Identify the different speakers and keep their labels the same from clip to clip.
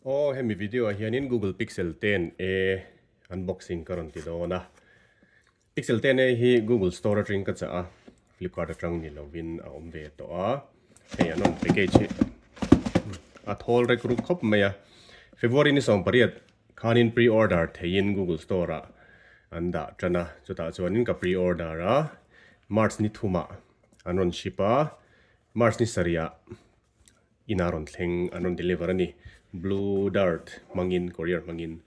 Speaker 1: Aw hemi video ah hianin Google Pixel 10a unboxing ka rawn ti dawn a. Pixel 10a hi Google Store atangin ka chah a, Flipkart atang ni lovin a awm ve tawh a. Hei an rawn package hi a thawl rek ruk khawp mai a. February ni 18 khanin pre-order theiin Google Store ah an dah tan a, chutah chuanin ka pre-order a, March ni thumah an rawn ship a, March ni sarihah Inah rawn thleng an rawn deliver a ni. Blue dart hmangin courier hmangin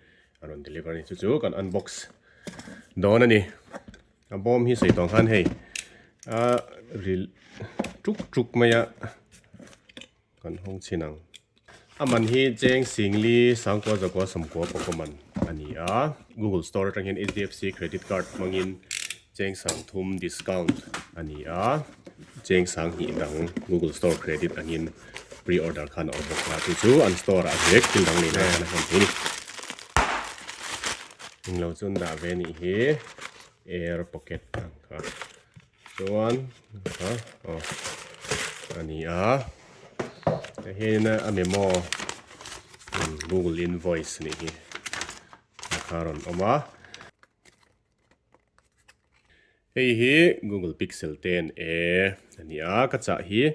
Speaker 1: an rawn deliver a ni. Chu chu kan unbox dawn a ni. A bawm hi sawi tawng khan hei a ril tuk tuk mai a kan hawng chhin ang. A man hi cheng singli sangkua zakua sawmkua pawh man a ni a. Google store atang hian HDFC credit card hmangin Cheng sang thum discount a ni a, cheng sang hnih dang Google Store credit angin pre-order khan a awm bawk a, chu chu an store ah vek thil dang nei nan khan a hman thei a ni. Englo chu an dah ve nih hi air pocket ang kha chuan kha aw a ni a, hei hian a memo Google invoice nih hi a kha rawn awm a. Hei hi Google Pixel 10a a ni a, ka chah hi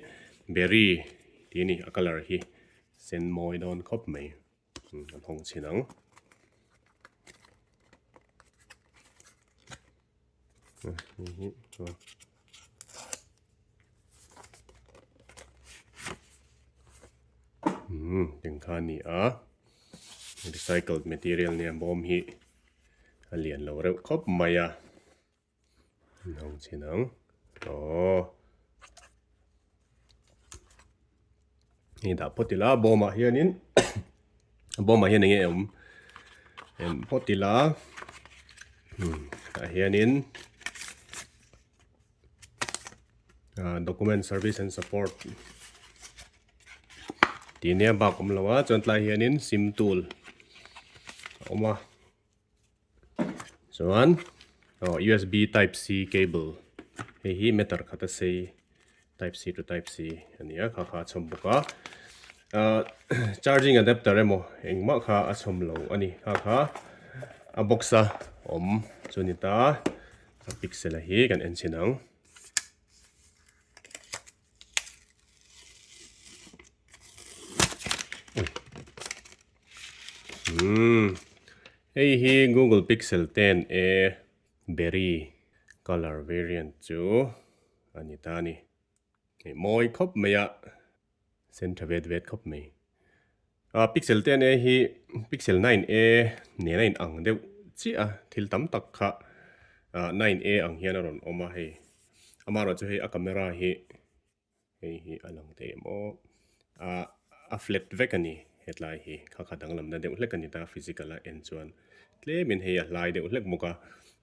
Speaker 1: berry tih a ni, a colour hi sen mawi dawn khawp mai, kan hawng chhin ang. Eng kha a ni a, recycled material nia bawm hi. A lian lo reuh khawp mai a, an hawng chhin ang aw hei dah phawt ila bawmah hianin bawmah hian enge awm en phawt ila tah hianin ah document service and support tih nia bak awm lo a chuan tlai hianin sim tool a awm a chuan aw usb type c cable hei hi meter khat a sei type c to type c a ni a kha kha a chhawm bawk a ah charging adapter emaw engmah kha a chhawm lo a ni kha kha a box a awm chu a ni ta a pixel a hi kan en chhin ang. Umm hei hi Google Pixel 10a berry colour variant chu a ni ta a ni. Hei mawi khawp mai a sen tha vet vet khawp mai. Ah Pixel 10a hi Pixel 9a nen a inang deuh chiah a thil tam tak kha ah 9a ang hian a rawn awm a hei amaherawhchu hei a camera hi Hei hi a lang thei em aw. Ah a flat vek a ni hetlai hi kha kha danglamna deuh hlek a ni ta physical a en chuan tlemin hei a hlai deuh hlek bawk a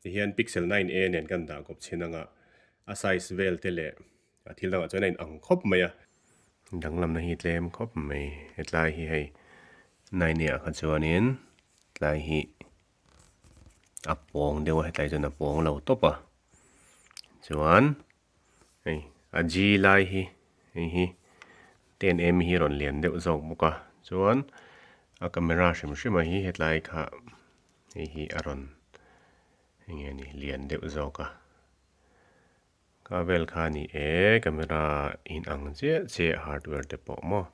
Speaker 1: tihian pixel 9a nen kan dah kawp chhin anga a size vel te leh a thil dangah chuan a inang khawp mai a. Danglamna hi tlem khawp mai hetlai hi hei 9a ah kha chuanin tlai hi a pawng deuh a hetlai chuan a pawng lo tawp a chuan. Hei a G lai hi hei hi 10M hi rawn lian deuh zawk bawk a chuan a camera hrim hrim a hi hetlai kha hei hi a rawn eng nge ni lian deuh zawk a ka vel kha a ni e camera inang chiah chiah hardware te pawh maw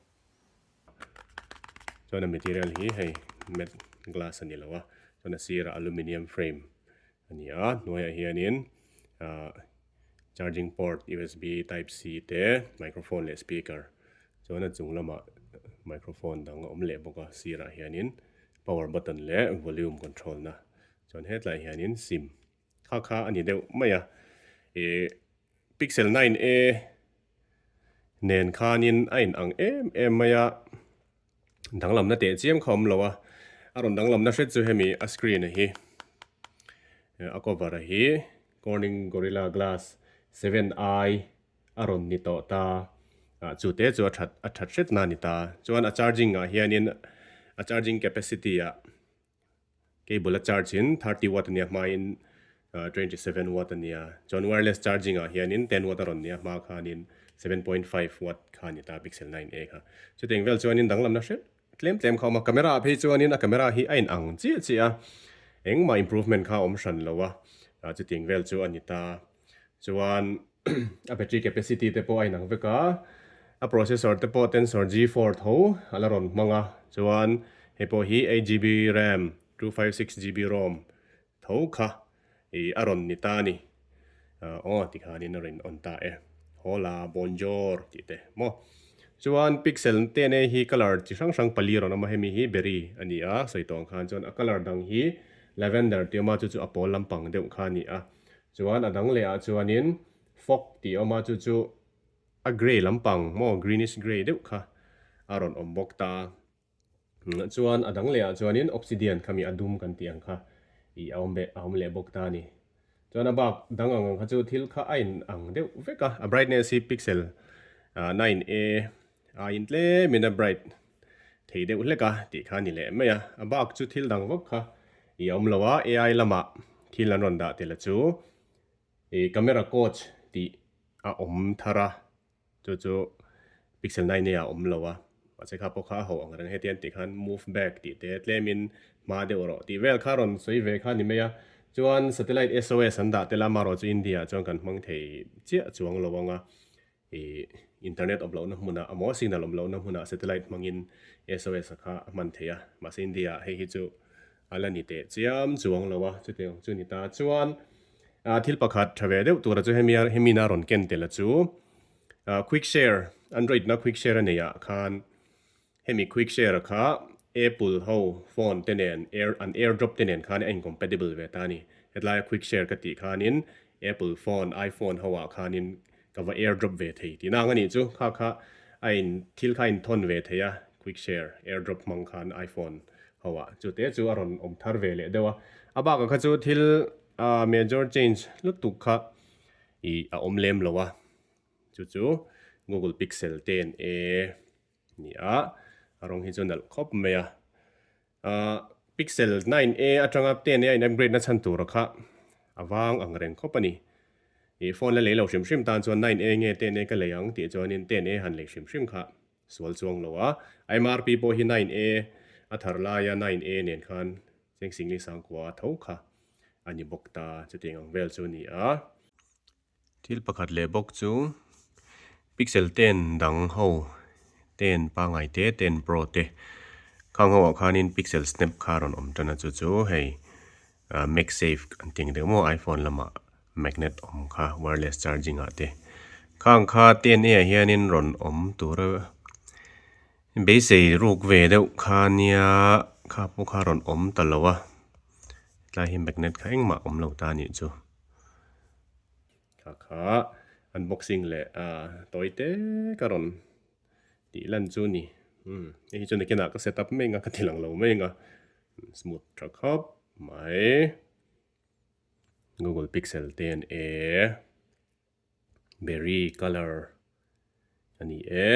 Speaker 1: chuan a material hi hei matte glass a ni lo a chuan a sirah aluminium frame a ni a hnuaiah hianin ahh charging port usb type c te microphone leh speaker chuan a chung lamah microphone dang a awm leh bawk a sirah hianin power button leh volume control na chuan hetlaiah hianin sim kha kha a ni deuh mai a ih pixel 9a nen khanin a inang em em mai a danglamna teh chiam kha a awm lo a a rawn danglamna hret chu hemi a screen a hi a cover a hi Corning Gorilla Glass 7i a rawn ni tawh ta ah chu te chu a that a that hret na a ni ta chuan a charging ah hianin a charging capacity ah Cable a charge in 30 watt ania hmain 27 watt ania chuan wireless charging ah hianin 10 watt a rawn nia hma khanin 7.5 watt kha a ni ta pixel 9a kha chutiang vel chuanin danglamna hrep tlem tlem kha a awm a, camera ah phei chuanin a camera hi a in ang chiah chiah a, engmah improvement kha a awm hran lo a, chutiang vel chu a ni ta. Chuan a battery capacity te pawh a inang vek a, a processor te pawh Tensor G4 tho a la rawn hmang a, chuan hei pawh hi 8GB ram, 256GB rom tho kha ih a rawn ni ta a ni. Aw tikhanin a rawn on ta e. Hola, bonjour tih te maw. Chuan Pixel 10a hi colour chi hrang hrang pali a rawn awm a, hemi hi berry a ni a, sawi tawh ang khan chuan a colour dang hi lavender tih a awm a, chu chu a pawl lampang deuh kha a ni a. Chuan a dang leh ah chuanin fog tih a awm a, chu chu a grey lampang maw greenish grey deuh kha a rawn awm bawk ta. Chuan a dang leh ah chuanin obsidian kha mi a dum kan tih ang kha ih a awm leh a awm leh bawk ta a ni. Chuan a bak dang ang ang kha chu thil kha a in ang deuh vek a, a brightness hi pixel 9a aiin tlem in a bright thei deuh hlek a tih kha a ni leh mai a, a bak chu thil dang vak kha ih a awm lo a, AI lamah thil an rawn dah tel a chu ih camera coach tih a awm thar a. Chu chu pixel 9 a ah awm lo a, mahse kha pawh kha a ho ang reng heti an tih khan move back tih te tlemin hma deuh rawh tih vel kha rawn sawi ve kha a ni mai a, chuan satellite SOS an dah tel a, amaherawhchu India ah chuan kan hmang thei chiah chuang lo ang a, ih internet awm lohna hmunah emaw signal awm lohna hmunah satellite hmangin SOS a kha a hman theih a, mahse India ah hei hi chu a la ni teh chiam chuang lo a, chutiang chu ni ta chuan thil pakhat tha ve deuh tura chu hemi hemi na rawn ken tel a chu quick share android na quick share a nei ah khan hemi quick share a kha apple ho phone te nen air an airdrop te nen khan a in compatible ve ta a ni hetlai a quick share ka tih khanin apple phone iphone ho ah khanin ka va airdrop ve thei tih nang a nih chu kha kha a in thil kha a in thawn ve thei a quick share airdrop hmang khan iphone ho ah chu te chu a rawn awm thar ve leh deuh a a bakah kha chu thil a major change lutuk kha ih a awm lem lo a chu chu google pixel 10a ni a a rawng hi chu nalh khawp mai a ah pixel 9a atanga 10a a in upgrade na chhan tur kha a vang ang reng khawp a ni ih phone la lei lo hrim hrim tan chuan 9a nge 10a ka lei ang tih chuanin 10a han lei hrim hrim kha sual chuang lo a mrp pawh hi 9a a thar laia 9a nen khan cheng singli sangkua tho kha a ni bawk ta chutiang ang vel chu a ni a. Thil pakhat leh bawk chu pixel 10 dang ho 10 pangai te 10 pro te khang ho ah khanin pixel snap kha a rawn awm tan a chu chu hei magsafe an tih ang deuh maw iphone lamah magnet awm kha wireless charging ah te khang kha 10 a ah hianin rawn awm tur a beisei ruk ve deuh kha nia kha pawh kha a rawn awm ta lo a tlai hi magnet kha engmah awm lo ta a nih chu. Kha kha unboxing leh tawi te ka rawn tih lan chu ni. Umm hei hi chu nakinah ka set up mai anga ka ti lang lo mai anga smooth tha khawp mai. Google Pixel 10a berry colour a ni e.